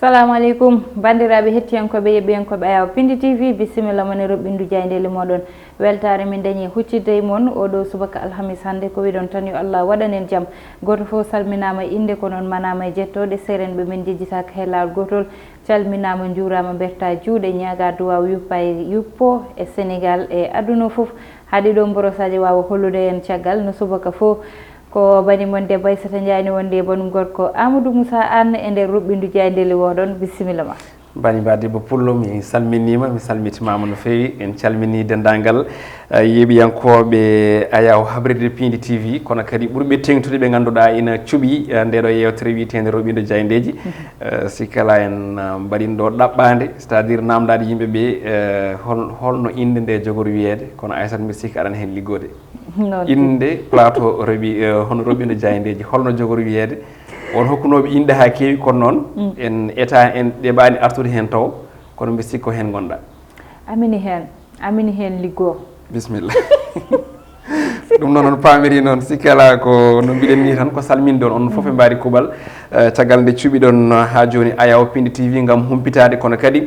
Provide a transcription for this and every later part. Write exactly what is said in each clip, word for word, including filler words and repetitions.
Salamu aleykum, banndiraaɓe hettiyankooɓe, yeɓɓiyankooɓe Ayaw Pindi T V, bisimilla mon e roɓɓindu jaayndeeli mooɗon. Weltaare min dañi huccidde e mon oɗo subaka alhamis hannde, ko wiɗon tan yo Allah waɗan en jam. Gooto fof salminaama innde, ko noon manaama e jettooɗe, seerenɓe men njejjitaaka he laawol gootol. Calminaama, njuuraama, mbertaa juuɗe, ñaagaa duwaaw yuppa e yuppo e Senegaal e aduna fof. Haa ɗiɗo mborosaaji waawa hollude en caggal no subaka fof. Ko bani mon debbo Aissata Ndiaye ne wondi e banum gorko Amadou Moussa Anne e nder ruɓɓindu jaayndeeli woɗon. Bisimilla ma. Bani ba debbo Pullo, mi salminiima, mi salmitimaama no feewi. En calminii denndaangal, eh, yeeɓiyankooɓe Ayaw Habrirde Piindi T V, kono kadi ɓurɓe teeŋtude ɓe ngannduɗaa ina cuɓi, eh, ndeeɗo yeewtere wiyeteende Roɓindo Jaayndeeji. Eh, si kala en, eh, mbaɗin ɗo ɗaɓɓaande, c'est-à-dire naamndaade yimɓe ɓe, eh, hol-, holno innde nde jogori wiyeede, kono Aissata mbiɗa sikki aɗana heen liggoode. Noon tigi. Innde plateau Roɓi, eh, hono Roɓindo Jaayndeeji, holno jogori wiyeede? On hokkunooɓe inɗe haa keewi, kono noon en eta, en ɗeɓaani artude heen taw, kono mbi sikko heen ngonɗa. Amini heen, amini heen liggoo. Bisimilla. Ɗum noon on paamiri noon, sikki alaa ko no mbiɗen ni tan, ko salminde on, on fof e mbaari kuuɓal. Eh, caggal nde cuɓiɗon haa jooni Ayaw Pindi T V ngam humpitaade, kono kadi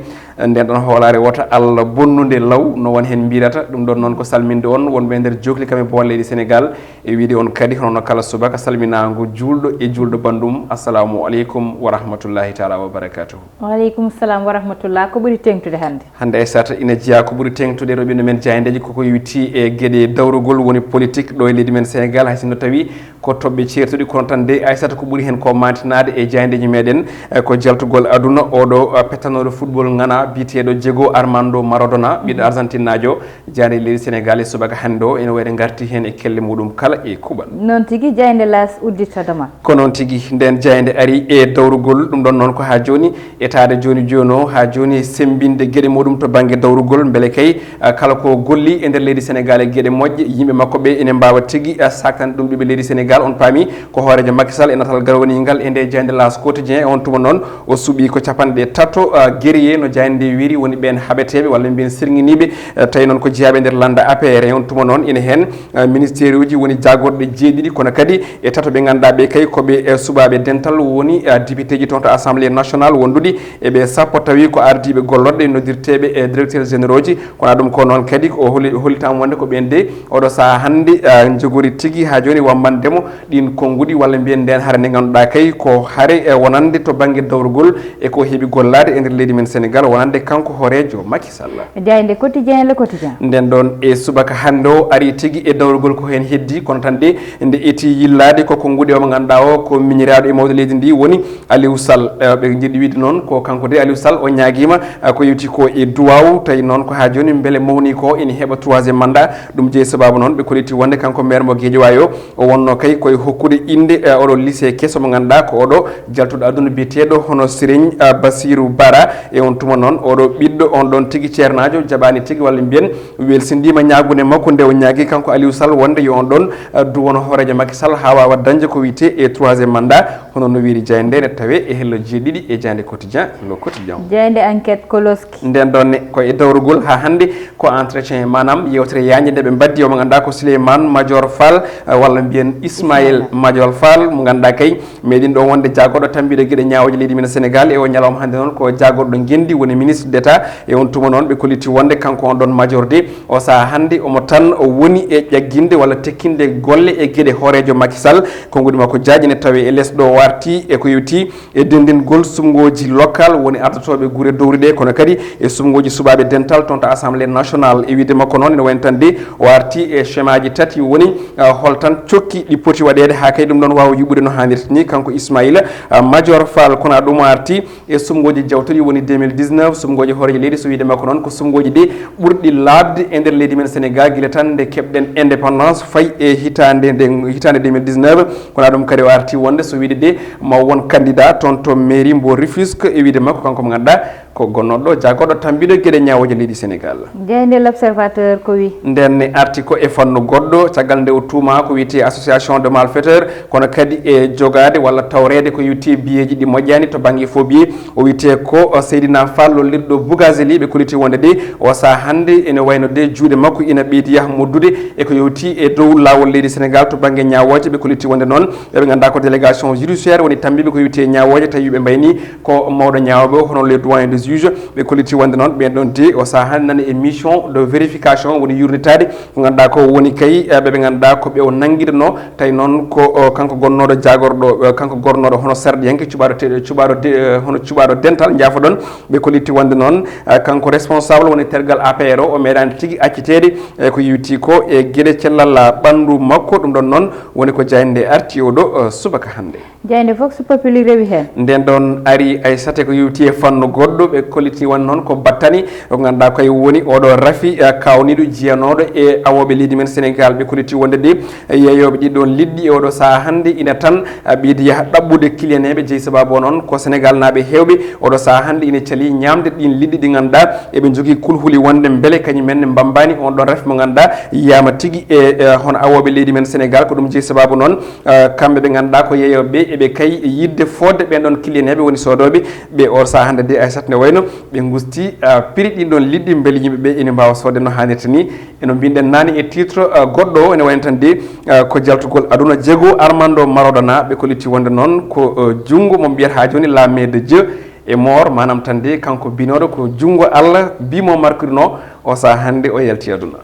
nden ɗon hoolaare wota Allah bonnude law, no won heen mbirata. Ɗum ɗon noon ko salminde on wonɓe e nder jookli kam e boowal leydi Senegaal, e wiide on kadi hono no kala subaka salminaango juulɗo e juulɗo banndum, assalamu aleykum wa rahmatullahi taala wa barakatuhu. Wa aleykum salam wa rahmatullah. Ko ɓuri teeŋtude hannde? Hannde Aissata ina jeyaa ko ɓuri teeŋtude roɓindo men jaayndeeji koko yowiti e geɗe dawrugol woni politique ɗo e leydi men Senegaal, hay sinno tawi ko toɓɓe ceertuɗi, kono tan de Aissata ko ɓuri heen ko maantinaade e jaayndeeji meɗen, eh, ko jaltugol aduna oɗo, eh, pettanooɗo football ŋana biyeteeɗo Diego Armando Maradona, ɓiɗɗo Argentinajo, jaayndeeji leydi Senegaal e subaka hannde o ene wayde ngarti heen e kelle muɗum kala e kuuɓal. Noon tigi, jaaynde L'As uddittadema. Ko noon tigi, nden jaaynde ari e dawrugol, ɗum ɗon noon ko haa jooni, etaade jooni jooni o, haa jooni semmbinde geɗe muɗum to bannge dawrugol, mbele kay, ah, kala ko golli e nder leydi Senegaal e geɗe moƴƴe, yimɓe makko ɓe ene mbaawa tigi, ah, saaktan ɗum ɓiɓɓe leydi Senegaal. On paami ko hooreejo Macky Sall e natal garwaniingal e nde jaaynde L'As Quotidien, e on tuma noon o suɓii ko capanɗe tato, ah, guerrier no jaaynde nde wiiri woni ɓeen haɓeteeɓe walla mbiyen sirŋiniiɓe, eh, tawi noon ko jeyaaɓe nder lannda A P R. E on tuma noon ina heen, eh, ministère uji woni jaagorɗe jeeɗiɗi, kono kadi e tato ɓe ngannduɗaa ɓe kay ko ɓe, eh, suɓaaɓe dental woni, eh, député ji toon to Assemblée nationale wonduɗi e ɓe sappo tawi ko ardiiɓe gollorɗe noddirteeɓe e directeur généraux ji. Kono ɗum ko noon kadi o holi-, hollitaama wonde ko ɓeen de oɗo sahaa hannde, eh, njogori tigi haa jooni wammandemo ɗiin konnguɗi walla mbiyen nden hare nde ngannduɗaa kay ko hare, eh, wonande to bannge dawrugol e ko heɓi gollaade e nder leydi men Senegaal wonande kanko hooreejo Macky Sall. Jaaynde Quotidien, Le Quotidien. Nden ɗon e subaka hannde o ari tigi e dawrugol ko heen heddi, kono tan de nde eti yillaade ko konnguɗi o mo ngannduɗaa o ko miñiraaɗo e mawɗo leydi ndi woni Aliou Sall. Eh, ɓe njiɗi wiide noon ko kanko de Aliou Sall o ñaagiima, eh, ko yewti ko e duwaaw, tawi noon ko haa jooni mbele mawni ko ene heɓa troisième mandat. Ɗum jeyi sababu noon ɓe kolliti wonde kanko maire mo Guédiawaye o, o wonno kay koye hokkude innde, eh, oɗo lycée keso mo ngannduɗaa ko oɗo jaltuɗo aduna biyeteeɗo hono Serigne, eh, Bassirou Bara. E on tuma noon oɗo ɓiɗɗo on ɗon tigi ceernaajo jaɓaani tigi walla mbiyen welsindiima ñaagunde makko nde o ñaagi kanko Aliou Sall wonde yo on ɗon, eh, duwono hooreejo Macky Sall haa waawa dañde ko wiyetee e troisième mandat. Hono no wiiri jaaynde nde, ene tawee e hello jeeɗiɗi e jaaynde Quotidien, Le Quotidien. Jaaynde Enquête, Koloski. Nden ɗon ne ko e dawrugol haa hannde ko entretien, maanaam yewtere yaajnde nde ɓe mbaddi o mo ngannduɗaa ko Souleymane Madior Fall, eh, walla mbiyen Ismaël Madior Fall, mo ngannduɗaa kay meɗin ɗo wonde jaagorɗo tambiiɗo geɗe ñaawooje leydi men Senegaal. E o ñalawma hannde noon ko jaagorɗo ngenndi woni ministre d'État. E on tuma noon ɓe kolliti wonde kanko on ɗon Madior de o sahaa hannde omo tan o woni e ƴagginde walla tekkinde golle e geɗe hooreejo Macky Sall. Konnguɗi makko jaaji ne tawee e les ɗo o arti e ko yewti e denndingol suɓngooji local woni ardotooɓe gure dowri ɗe, kono kadi e suɓngooji suɓaaɓe dental toon to Assemblée nationale. E wiide makko noon ene wayno tan de o arti e schémaji tati woni, ah, hol tan cokki ɗi poti waɗeede haa kay ɗum ɗon waawa yuɓɓude no haanirta ni kanko Ismaïla, ah, Madior Fall. Kono ɗum o arti e suɓngooji jawtuɗi woni deux mille dix-neuf, suɓngooji hooreejo leydi, so wiide makko noon ko suɓngooji ɗi ɓurɗi laaɓde e nder leydi men Senegaal gila tan nde keɓɗen indépendance fayi e hitaande nde, hitaande deux mille dix-neuf. Kono ɗum kadi o arti wonde so wiide de ma won candidat toon to mairie mbo Rufisque, e wiide makko kanko mo ngannduɗaa ko gonnooɗo jaagorɗo tambiiɗo geɗe ñaawooje leydi Senegaal. Jaaynde L'Observateur ko wi? Nden ne arti ko e fannu goɗɗo caggal nde o tuuma ko wiyetee association de malfaiteurs, kono kadi e jogaade walla taw Ɓereede ko yowti biyeeji ɗi moƴƴaani to bannge fof biye, o wiyetee ko, o, Seydina Fall lollirɗo Bougazelli, ɓe kolliti wonde de o sahaa hannde ene wayno de juuɗe makko ina ɓeydi yah moddude e ko yowti e dow laawol leydi Sénégal to bannge ñaawooje. Ɓe kolliti wonde noon ɓe ɓe ngannduɗaa ko délégation judiciaire woni tambiiɓe ko yowti e ñaawooje, tawi ɓe mbayni ko mawɗo ñaawooɓe o, hono le doyen des juges. Ɓe kolliti wonde noon ɓeen ɗoon de o sahaa hannde nani e mission de vérification woni yurnitaade ko ngannduɗaa ko woni kay, eh, ɓe ɓe ngannduɗaa ko ɓe o nanngidanoo, tawi noon ko, o, kanko gonnooɗo jaagorɗo, eh, kanko gonnooɗo hono sarɗiyanke cuɓaaɗo te-, cuɓaaɗo de-, eh, hono cuɓaaɗo dental, njaafoɗon, ɓe kolliti wonde noon, eh, kanko responsable woni tergal A P R o, o meeɗaani tigi acciteede, eh, ko yowti ko e geɗe cellal ɓanndu makko. Ɗum ɗoon noon woni ko jaaynde arti oɗo, eh, subaka hannde. Jaaynde Vox Populi rewi heen. Nden ɗoon ari Aysata ko yowti e fannu goɗɗo, ɓe kolliti won noon ko battani, ko ngannduɗaa koye woni oɗo rafi, eh, kaawniiɗo jiyanooɗo e awooɓe leydi men Sénégal. Ɓe kolliti wonde de, eh, yeeyooɓe ɗiɗon liɗɗi e oɗo sahaa hannde ina tan, eh, ɓeydi yaha ɗaɓɓude kiliyaneeɓe. Jeyi sabaabu o noon ko Sénégal naaɓe heewɓe oɗo sahaa hannde ina calii ñaamde ɗiin liɗɗi ɗi ngannduɗaa eɓe njogii kulhuli wonde mbele kañum en ne mbambaani on ɗon rafi mo ngannduɗaa yiyaama tigi e, e hono awooɓe leydi men Sénégal. Ko ɗum jeyi sabaabu noon, eh, kamɓe ɓe ngannduɗaa ko yeeyooɓe ɓe, eɓe kay yiɗde fodde ɓeen ɗoon kiliyaneeɓe woni soodooɓe ɓe. O sahaa hannde de Aysata ne wayno ɓe ngusti, eh, prix ɗiin ɗoon liɗɗi mbele yimɓe ɓe ene mbaawa soodde no haanirta ni. Eno mbinɗen naane e titre, eh, goɗɗo o ene wayno tan de, eh, ko jaltugol aduna. Diego Armando Maradona ɓe kolliti wonde noon ko, eh, junngo mo mbiyata haa jooni la main de Dieu est mort, maanaam tan de kanko binooɗo ko junngo Allah bi mo marquirno o sahaa hannde o yalti aduna.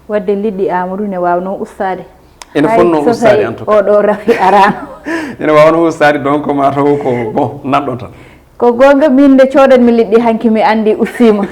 Wadde liɗɗi Amadou ne waawnoo ustaade. Ene fotnoo ustaade en tout cas. Oɗo rafi araano. Ene waawnoo ustaade, donc ma taw ko, bon, naɗɗo tan. Ko goonga, min nde coodanmi liɗɗi hanki mi anndi ustiima.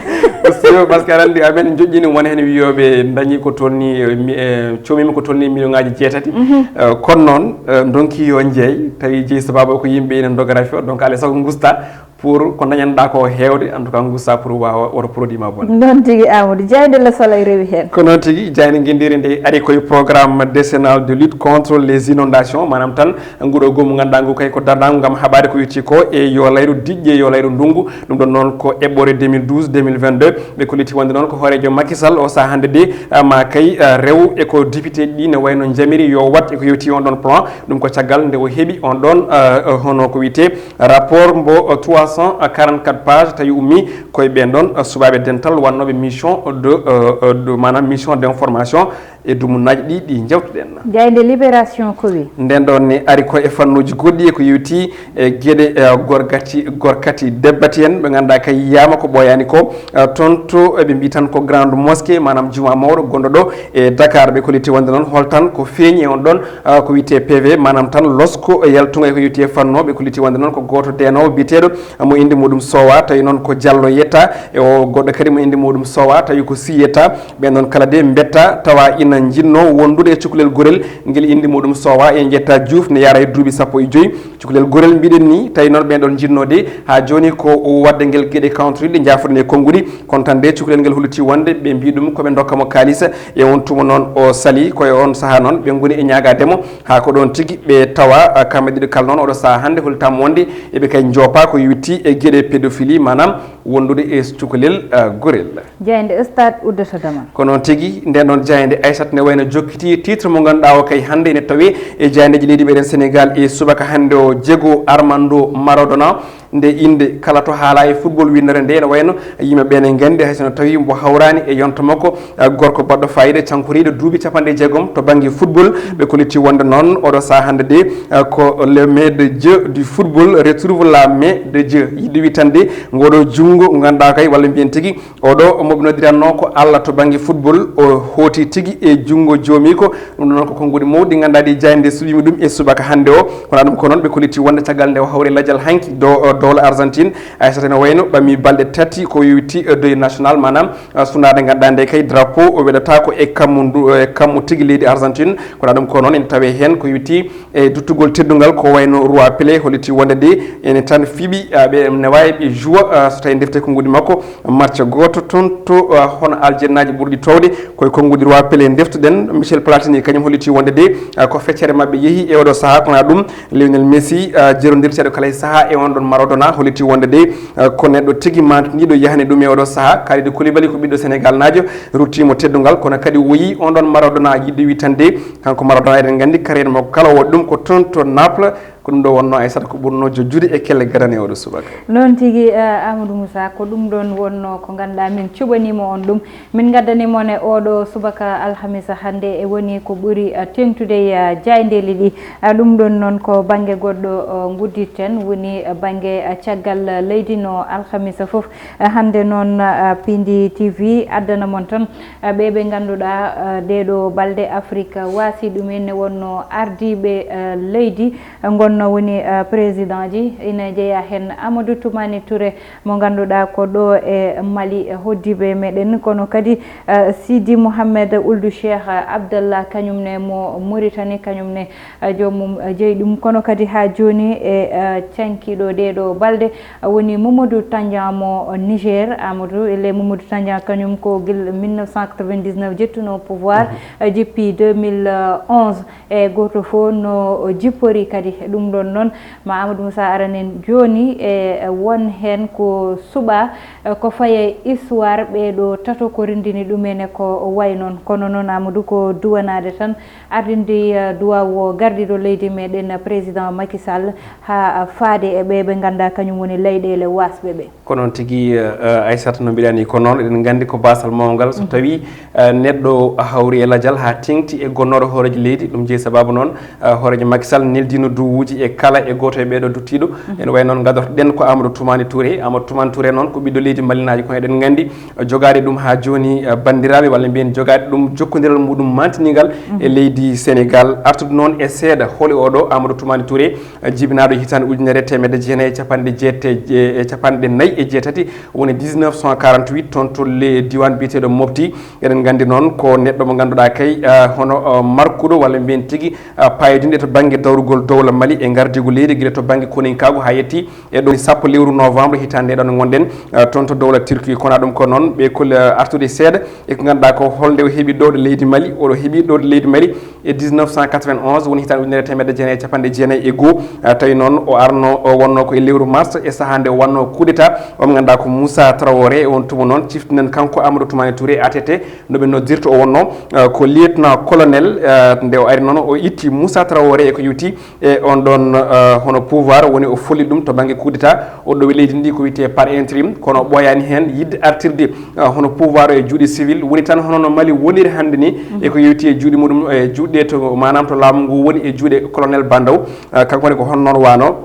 Ustiima, parce que aɗa anndi amen joƴƴini won heen wiyooɓe dañi ko tolni, eh, mi-, eh, coomimi ko tolni million ngaaji jeetati. Mhm. Eh, kono noon, eh, ndonki yo jeey, tawi jeyi sabaabu ko yimɓe ina ndoga rafi o, donc alaa e sago ngusta pour ko dañanɗaa ko heewde, en tout cas ngusta pour waawa woto produit ma bon. Noon tigi Amadou, jaaynde Le Soleil rewi heen. Ko noon tigi, jaaynde ngenndiire nde ari koye programme décennal de lutte contre les inondations, maanaam tan nguɗo goomu ngannduɗaa ngu kay ko darndaangu ngam haɓaade ko yowti ko e yo layru diƴƴe, yo layru ndunngu. Ɗum ɗoon noon ko eɓɓoore deux mille douze deux mille vingt-deux. Ɓe kolliti wonde noon ko hooreejo Macky Sall o sahaa hannde de, ah, ma kay, ah, rew e ko député ɗi ne wayno njamiri yo waɗ e ko yowti on ɗoon plan. Ɗum ko caggal nde o heɓi on ɗoon, ah, hono ko wiyetee rapport mbo, ah, trois cent quarante-quatre page, tawi ummi koye ɓeen ɗoon, ah, suɓaaɓe dental wannooɓe mission de, ah, ah, de, maanaam mission d'information e dumunnaaji ɗi, ɗi njewtuɗen. Jaaynde Libération ko wi? Nden ɗoon ne ari ko e fannuuji goɗɗi e ko yowti e geɗe, eh, gorgati, gorkati debbati en ɓe ngannduɗaa kay yiyaama ko ɓooyaani ko, eh, toon to eɓe mbiyi tan ko Grande Mosquée, maanaam jumaa mawɗo gonɗo ɗo e Dakar. Ɓe kolliti wonde noon hol tan ko feeñi e on ɗoon, eh, ko wiyetee P V, maanaam tan losko e yaltungo e ko yowti e fannu o. Ɓe kolliti wonde noon ko gooto deenoowo biyeteeɗo mo innde muɗum Sowa, tawi noon ko Jallo yetta, e o goɗɗo kadi mo innde muɗum Sowa, tawi ko Sy yetta. Ɓeen ɗoon kala de mbetta tawa ina njinnoo wondude e cukalel gorel ngel innde muɗum Sowa, en njetta Diouf ne yaara e duuɓi sappo e joy. Cukalel gorel mbiɗen ni, tawi noon ɓeen ɗoon njinnoo de haa jooni ko waɗde ngel geɗe kawtoriɗe, njaafoɗen e konnguɗi. Kono tan de cukalel ngel holliti wonde ɓe mbii ɗum ko ɓe ndokka mo kaalis, e on tuma noon o sali. Ko e on sahaa noon ɓe ngoni e ñaagaade mo haa ko ɗoon tigi ɓe tawa, ah, kamɓe ɗiɗo kala noon oɗo sahaa hannde hollitaama wonde eɓe kay njoopa ko yowti e geɗe pédophilie, maanaam wondude e cukalel, ah, gorel. Jaaynde Stade uddata damal. Ko noon tigi, nden ɗoon jaaynde Aysata ne wayno jokkiti titre mo ngannduɗaa o kay hannde ene tawi e jaayndeeji leydi meɗen Sénégal e subaka hannde o, Diego Armando Maradona. Nde innde kala to haala e football winndere nde ene wayno yimɓe ɓe ne nganndi hay so no tawi mbo hawraani e yonta makko, eh, gorko baɗɗo fayida cankoriiɗo duuɓi capanɗe jeegom to bannge football. Ɓe kolliti wonde noon oɗo sahaa hannde de, eh, ko le maître de jeu du football retrouve la main de Dieu. Yiɗde witande ngoɗo junngo ngannduɗaa kay walla mbiyen tigi oɗo mo ɓe noddiranno ko Allah to bannge football, o hooti tigi e junngo joomiiko. Ɗum ɗo noon ko konnguɗi mawɗi ngannduɗaa ɗi jaaynde suɓiima ɗum e subaka hannde o. Kono ɗum ko noon ɓe kolliti wonde caggal nde o hawri lajal hanki do, o, dowla Argentine, Aysata no wayno ɓami balɗe tati ko yowiti, eh, deuil national, maanaam, eh, sunaade ngannduɗaa nde kay drapeau o weɗata ko e kammu ndu, e kammu tigi leydi Argentine. Kono ɗum ko noon ene tawe heen ko yowiti e duttugol teddungal ko wayno Roi Pelé, holliti wonde de ene tan fiɓi, ah, ɓe newaay ɓe joua, ah, so tawi defte konnguɗi makko match gooto toon to, ah, hono aljannaaji ɓurɗi toowde koye konnguɗi Roi Pelé. Deftuɗen Michel Platini kañum holliti wonde de, ah, ko feccere maɓɓe yehi e oɗo sahaa, kono ɗum Lionel Messi, ah, jerondirteeɗo kala e sahaa e on ɗon Maradona holliti wonde de, ah, ko neɗɗo tigi mantiniiɗo yahani ɗum e oɗo sahaa. Kalidou Koulibaly ko ɓiɗɗo Sénégal naajo, ruttiimo teddungal, kono kadi o yii on ɗon Maradona yiɗde witande. Kanko Maradona eɗen nganndi carrière makko kala o waɗi ɗum ko toon to Naples, Ko ɗum ɗo wonno, Aissata, ko ɓurno jojjude e kelle gadane oɗo subaka. Noon tigi, eh, Amadou Moussa, ko ɗum ɗon wonno ko ngannduɗaa min cuɓaniima on ɗum. Min ngaddani mon e oɗo subaka alhamisa hannde e woni ko ɓuri, eh, teeŋtude e, eh, jaayndeeli ɗi. Eh, ɗum ɗon noon ko bannge goɗɗo, eh, ngudditen, woni, eh, bannge, eh, caggal, eh, leydi no alhamisa fof. Eh, hannde noon, eh, Pindi T V addana mon tan, eh, ɓe ɓe ngannduɗaa, eh, ɗee ɗo balɗe Afrik waasi ɗum en ne wonno ardiiɓe, eh, leydi. Ngonno woni, eh, président ji, ina jeyaa heen Amadou Toumani Touré, mo ngannduɗaa ko ɗo e Mali, eh, hoɗdiiɓe meɗen, kono kadi, eh, Sidi Mohamed Ould Cheikh Abdallah, kañum ne mo Mauritanie, kañum ne, eh, joomum, eh, jeyi ɗum. Kono kadi haa jooni e, eh, cankiiɗo ɗee ɗo balɗe, eh, woni Mamadou Tandian mo Niger. Amadou, le Mamadou Tandian kañum ko gila mille neuf cent quatre-vingt-dix-neuf jettuno pouvoir, eh, jippi deux mille onze. E gooto fof no jippori kadi. Ɗum ɗon noon, ma Amadou Moussa aran en jooni e won heen ko suɓaa, e ko faye histoire ɓee ɗo tato ko renndini ɗum en e ko wayi noon. Kono noon, Amadou, ko duwanaade tan ardinde, eh, duwaaw o gardiiɗo leydi meɗen, président Macky Sall, haa faade e ɓee ɓe ngannduɗaa kañum woni leyɗeele waasɓe ɓe. Ko noon tigi, eh, Aissata, no mbiɗa ni ko noon, eɗen nganndi ko baasal mawngal. So tawii, eh, neɗɗo hawri e lajal haa teeŋti e gonnooɗo hooreejo leydi, ɗum jeyi sabaabu noon, eh, hooreejo Macky Sall neldiino duwuuji e kala e gooto e ɓee ɗo duttiiɗo. Ene wayi noon, ngadortoɗen ko Amadou Toumani Touré. Amadou Toumani Touré noon ko ɓiɗɗo leydi malinaajo, kono eɗen nganndi, eh, jogaade ɗum haa jooni, eh, banndiraaɓe, walla mbiyen jogaade ɗum jokkondiral muɗum maantiniigal e leydi Sénégal. Artude noon e seeɗa holi oɗo Amadou Toumani Touré, jibinaaɗo hitaande ujunere e teemedde jeenayi e capanɗe jeetati e capanɗe nayi e jeetati, woni dix-neuf cent quarante-huit, toon to le diiwaan biyeteeɗo Mopti. Eɗen nganndi noon ko neɗɗo mo ngannduɗaa kay, ah, hono, ah, markuɗo walla mbiyen tigi, ah, paayodinɗo to bannge dawrugol dowla Mali e ngardiigu leydi gila to bannge koninkaagu haa yetti e ɗo sappo lewru novembre hitaande nde ɗo ngonɗen, ah, toon to dowla Turquie. Kono ɗum ko noon ɓe kol-, ah, artude seeɗa e ko ngannduɗaa ko holnde o heɓi ɗo ɗo leydi Mali, oɗo heɓi ɗo ɗo leydi Mali e dix-neuf cent quatre-vingt-onze, woni hitaande ujunere e teemedde jeenayi e capanɗe jeenayi e goo. Ah, tawi noon o arno, o wonno ko e lewru mars e sahaa nde o wanno coup d'état. O mo ngannduɗaa ko Moussa Traoré, e on tuma noon ciftinen kanko Amadou Toumani Touré, A T T, no ɓe noddirta. O wonno, ah, ko lieutenant colonel, ah, nde o ari noon o itti Moussa Traoré e ko yowti e on ɗon, ah, hono pouvoir, woni o folli ɗum to bannge coup d'état. O ɗowi leydi ndi ko wiyetee par intérim, kono o ɓooyaani heen yiɗde artirde, ah, hono pouvoir e juuɗe civil, woni tan hono no Mali woniri hannde ni, e ko yowti e juuɗe muɗum, e juuɗe to, maanaam to laamu ngu woni e juuɗe colonel Bandaw, ah, kanko ne ko hono noon waano.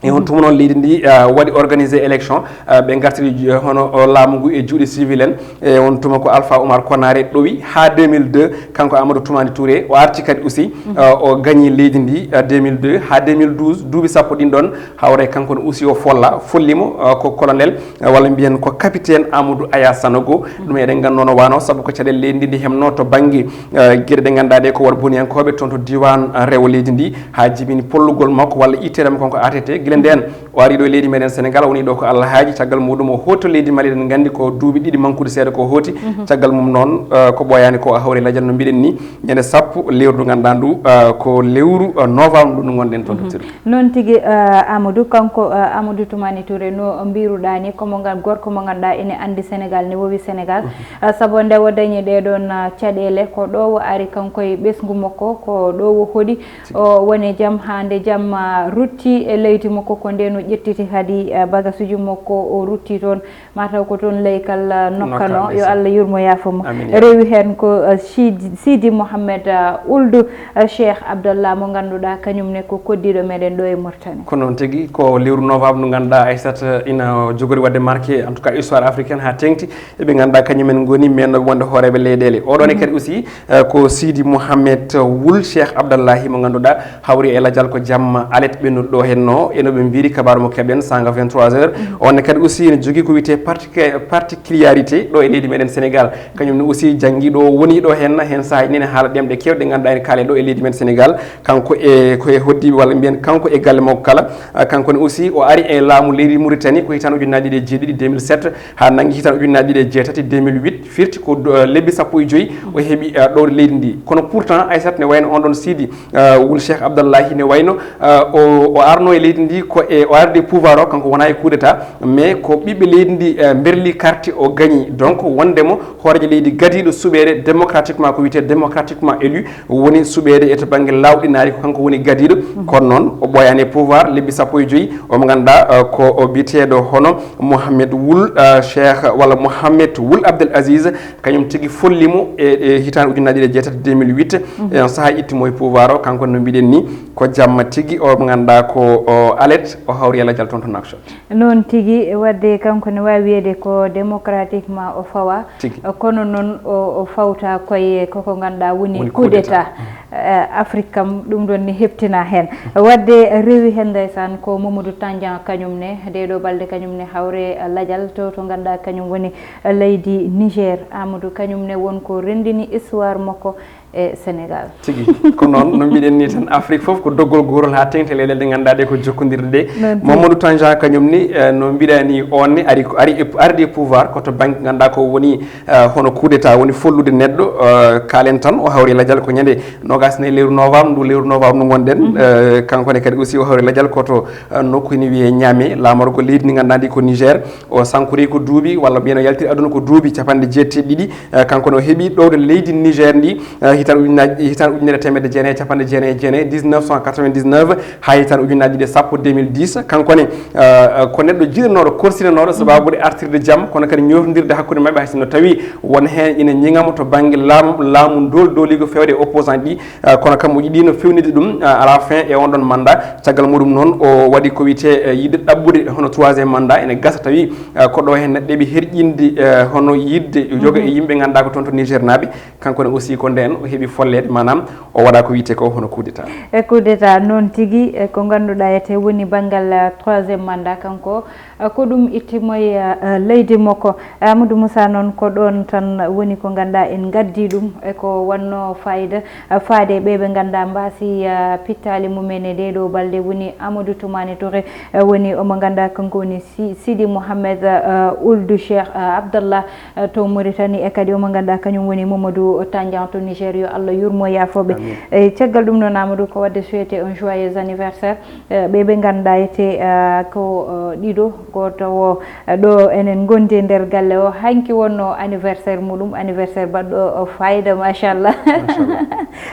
E on tuma noon leydi ndi, ah, waɗi organisé élection, ah, ɓe ngartiri ju-, hono o laamu ngu e juuɗe civil en. E on tuma ko Alpha Oumar Konaré ɗowi haa deux mille deux, kanko Amadou Toumani Touré, o arti kadi aussi, ah, o gañi leydi ndi, ah, deux mille deux haa deux mille douze, duuɓi sappo ɗin ɗon, hawre kanko ne aussi o folla, folli mo, ah, ko colonel, ah, walla mbiyen ko capitaine Amadou Aya Sanogo. Ɗum eɗen nganndi noon o waano, sabu ko caɗeele leydi ndi ndi hemno to bannge, ah, geɗe ɗe ngannduɗaa ɗe ko waɗa boniyankooɓe toon to diiwaan, ah, rewo leydi ndi, haa jibini pollugol makko walla itteede makko kanko A T T. Gila ndeen o ari ɗo e leydi meɗen Sénégal, o woni ɗo ko Alhaaji, caggal muɗum o hooti to leydi Mali, eɗen nganndi ko duuɓi ɗiɗi mankude seeɗa ko hooti. Caggal mum noon, eh, ko ɓooyaani ko o hawri lajal no mbiɗen ni, ñande sappo lewru ndu ngannduɗaa ndu, eh, ko lewru, eh, novembre ndu ndu ngonɗen toon to Turquie. Noon tigi, eh, Amadou, kanko, eh, Amadou Toumani Touré, no mbiruɗaa ni, ko mo ngan-, gorko mo ngannduɗaa ene anndi Sénégal, ne wowi Sénégal. Eh, sabu nde o dañi ɗee ɗoon, eh, caɗeele, ko ɗo o ari kanko e ɓesngu makko, ko ɗo o hoɗi. O woni jam haa nde jam, ah, rutti e leydi makko, ko ndeen o ƴettiti kadi, ah, bagasuuji makko, o rutti toon. Mataw ko toon leykal, ah, nokkano. Nokkano, yo Allah yurmo yaafo mo. Amin, ya. Rewi heen ko, ah, Sidi, Sidi Mohamed, ah, Ould, ah, Cheikh Abdallah mo ngannduɗaa kañum ne ko koddiiɗo meɗen ɗo e Mauritanie. Ko noon tigi, ko lewru novembre ndu ngannduɗaa Aissata ina jogori waɗde marqué, en tout cas, histoire africaine haa teeŋti. Eɓe ngannduɗaa kañum en ngoni mennooɓe wonde hooreeɓe leyɗeele. Oɗo ne kadi aussi, eh, ko Sidi Mohamed Wul Cheikh Abdallahi mo ngannduɗaa hawri e lajal ko jamma alet ɓennuɗo ɗo henno, e no ɓe mbiri kabaaru mo keɓen sanga vingt-trois heures. On ne kadi aussi ene jogii ko wiyetee partic-, particularité ɗo e leydi meɗen Sénégal. Kañum ne aussi janngiiɗo o woni ɗo henna, heen saahaji nene haala ɗemɗe keewɗe ɗe ngannduɗaa ene kaale ɗo e leydi men Sénégal. Kanko e, ko e hoɗdiiɓe walla mbiyen kanko e galle makko kala. Ah, kanko ne aussi o ari e laamu leydi Mauritanie ko hitaande ujunnaji ɗiɗi e jeeɗiɗi, deux mille sept, haa nanngi hitaande ujunnaji ɗiɗi e jeetati, deux mille huit, firti ko do-, lebbi sappo e joyi o heɓi, ah, ɗowde leydi ndi. Kono pourtant, Aissata, ne wayno on ɗon Sidi, ah, Wul Cheikh Abdallahi ne wayno, ah, o, o arno e leydi ndi Ko e o ardi pouvoir o, kanko wona e coup d'état, mais ko ɓiɓɓe leydi ndi eh, mberli carte o gagné. Donc wondemo hoorejo leydi gadiiɗo suɓeede démocratiquement, ko wiyetee démocratiquement élu, woni suɓeede e to bannge laawɗinaari, ko kanko woni gadiiɗo. Kono noon o ɓooyaani e pouvoir lebbi sappo e joyi. Omo ngannduɗaa eh, ko o biyeteeɗo hono Mohamed Wul eh, Cheikh walla Mohamed Wul Abdel Aziz, kañum tigi folli mo e e hitaande ujunnaji ɗiɗi e jeetati, deux mille huit. E on sahaa itti mo e pouvoir o, kanko no mbiɗen ni ko jamma tigi o ngannduɗaa ko o alet, o hawri e lajal toon to Nouakchott. Noon tigi, wadde kanko ne waawi wiyeede ko démocratiquement o fawa. Tigi. Kono noon o o fawta koye koko ngannduɗaa woni Woni coup coup d'état. d'état. Eh, Afrique kam ɗum ɗon ne heptina heen. Wadde rewi heen ndeysaan ko Mamadou Tandian kañum ne, ɗee ɗoo balɗe kañum ne hawre eh, lajal to to ngannduɗaa kañum woni eh, leydi Niger. Amadou kañum ne won ko renndini histoire makko e Sénégal. Tigi. Ko noon no mbiɗen ni tan, Afrique fof ko doggol gootol haa teŋti e leyɗeele ɗe ngannduɗaa ɗe ko jokkondirɗe ɗe. Noon tigi. Mamadou Tandian kañum ni eh, no mbiɗa ni, on ne ari ko ari e- ardi e pouvoir ko to bannge ngannduɗaa ko woni eh, hono coup d'état, woni follude neɗɗo eh, kaalen tan o hawri e lajal ko ñande noogaas e nayi lewru novembre ndu, lewru novembre ndu ngonɗen. Eh, kanko ne kadi aussi o hawri e lajal ko to eh, nokku ene wiyee Niamey, laamorgo leydi ndi ngannduɗaa ndi ko Niger. O sankori ko duuɓi walla mbiyen o yaltiri aduna ko duuɓi capanɗe jeetati e ɗiɗi. Eh, kanko ne o heɓi ɗowde leydi Niger ndi eh, hitaande ujunnaji hitaande ujunere teemedde jeenayi e capanɗe jeenayi e jeenayi, dix-neuf cent quatre-vingt-dix-neuf, haa hitaande ujunnaji ɗiɗi e sappo, deux mille dix. Kanko ne eh, ko neɗɗo jiɗanooɗo, korsinanooɗo sababude artirde jam, kono kadi ñoofndirde hakkunde maɓɓe, hay sinno tawi won heen ina ñiŋamo to bannge laam laamu ndool dooliigo feewde e opposant ɗi. Eh, kono kam o yiɗino fewnide ɗum eh, à la fin e on ɗon mandat. Caggal muɗum noon o waɗi ko wiyetee eh, yiɗde ɗaɓɓude hono troisième mandat. Ene gasa tawi eh, ko ɗo heen neɗɗo heɓi herƴinde eh, hono yiɗde yoga e yimɓe ngannduɗaa ko toon to Niger naaɓe. Kanko ne aussi ko ndeen o heɓi folleede, maanaam o waɗa ko wiyetee ko hono coup d'état. E coup d'état noon tigi, e ko ngannduɗaa ete woni banngal eh, troisième mandat, kanko eh, ko ɗum itti mo e eh, leydi makko. Amadou Moussa, noon ko ɗoon tan woni ko ngannduɗaa en ngaddi ɗum e ko wonno fayida eh, faade e ɓe ɓe ngannduɗaa mbaasi eh, pittaali mumen e ɗee ɗoo balɗe, woni Amadou Toumani Touré, eh, woni omo ngannduɗaa kanko woni Si- Sidi Mohamed eh, Ould Cheikh eh, Abdallah eh, to Mauritanie, e kadi omo ngannduɗaa kañum woni Mamadou Tandian to Niger, yo Allah yurmo yaafooɓe. Amin. E caggal ɗum noon Amadou, ko waɗde souhaité un joyeux anniversaire eh, ɓe ɓe ngannduɗaa ete eh, ko eh, ɗiɗo, gooto o eh, ɗo enen ngondi e nder galle o, hanki wonno anniversaire muɗum, anniversaire baɗɗo eh, fayida, machallah. Machallah.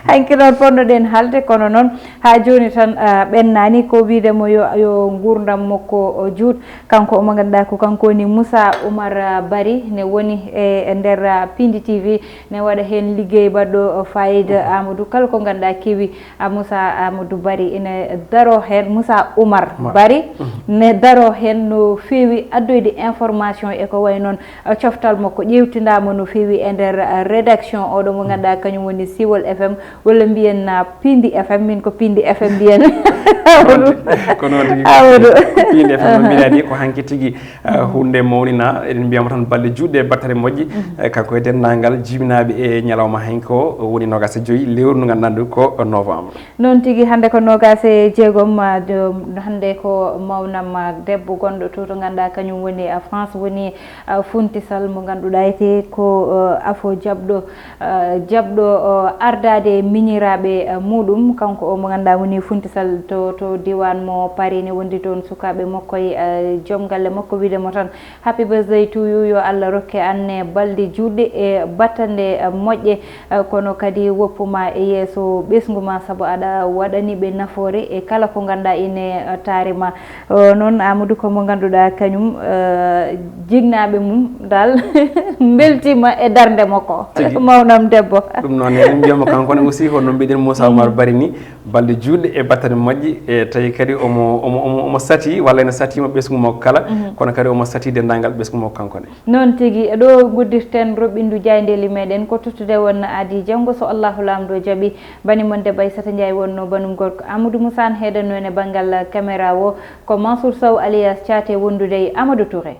Hanki noon ponnoɗen haalde, kono noon haa jooni tan eh, ɓennaani ko wiide mo yo yo nguurndam makko o juut. Kanko omo ngannduɗaa ko kanko woni Moussa Oumar eh, Bari, ne woni e e nder eh, Pindi T V, ne waɗa heen liggey baɗɗo eh, fayida. Amadou, kala ko ngannduɗaa kewi a Moussa Amadou Bari ene daro heen, Moussa Oumar Ma- Bari ne daro heen no feewi addoyde information e ko wayi noon eh, coftal makko ƴeewtindaama no feewi e nder eh, rédaction oɗo mo ngannduɗaa kañum woni Siwol F M, walla mbiyen na Pindi F M, min ko Pindi F M mbiyen. Ko noon tigi. Amadou. Pindi F M no mbiɗa ni ko hanki tigi eh, hunde mawnina, eɗen mbiyamo tan balɗe juutɗe e battane moƴƴe. Eh, kanko e denndaangal jibinaaɓe e ñalawma hanki o woni noogaas e joyi lewru ndu ngannduɗaa ndu ko novembre. Noon tigi, hannde ko noogaas e jeegom, ah, do- hannde ko mawnam ah, debbo gonɗo to to ngannduɗaa kañum woni ah, France, woni ah, Funtisal mo ngannduɗaa ete ko ah, afo jaɓɗo ah, jaɓɗo ah, ardaade miñiraaɓe ah, muɗum. Kanko o mo ngannduɗaa woni Funtisal to to diiwaan mo Paris, ne wondi toon sukaaɓe makko e ah, joom galle makko, wiide mo tan happy birthday to you, yo Allah rokke anne balɗe juutɗe e battande ah, moƴƴe. Eh, kono kadi woppu ma e yeeso ɓesngu ma, sabu aɗa waɗani ɓe nafoore e kala ko ngannduɗaa ine eh, taari ma. Eh, noon Amadou ko mo ngannduɗaa kañum eh, jinnaaɓe mum dal mbeltiima e darnde makko. Tigi. Mawnam debbo. Ɗum noon eɗen mbiyamo kanko ne aussi, hono mbiɗen Moussa Oumar Bari ni, balɗe juutɗe e battane moƴƴe, e tawi kadi omo omo omo omo sati walla ene satiima ɓesngu makko kala, kono kadi omo sati denndaangal ɓesngu makko kanko ne. Noon tigi, e ɗo ngoddirten roɓɓindu jaayndeeli meɗen, ko tottude won aadi janngo so Allahu Laamɗo jaɓi. Bani mon debbo Aissata Ndiaye wonno banum gorko Amadou Moussa ne heedanno en e banngal caméra o, ko Mansour Sow alias Thiaté wondude e Amadou Touré.